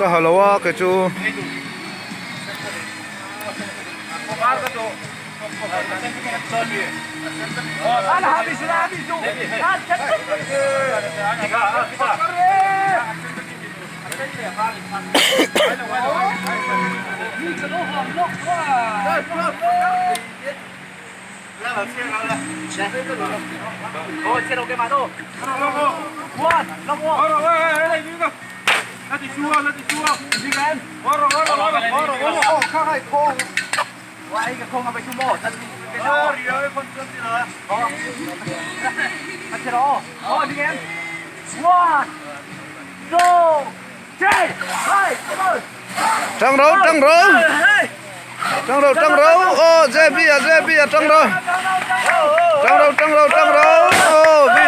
Ka ha lo a kei chu. Tang ro tang ro tang ro tang ro aw JB a JB a tang ro tang ro tang ro tang ro aw.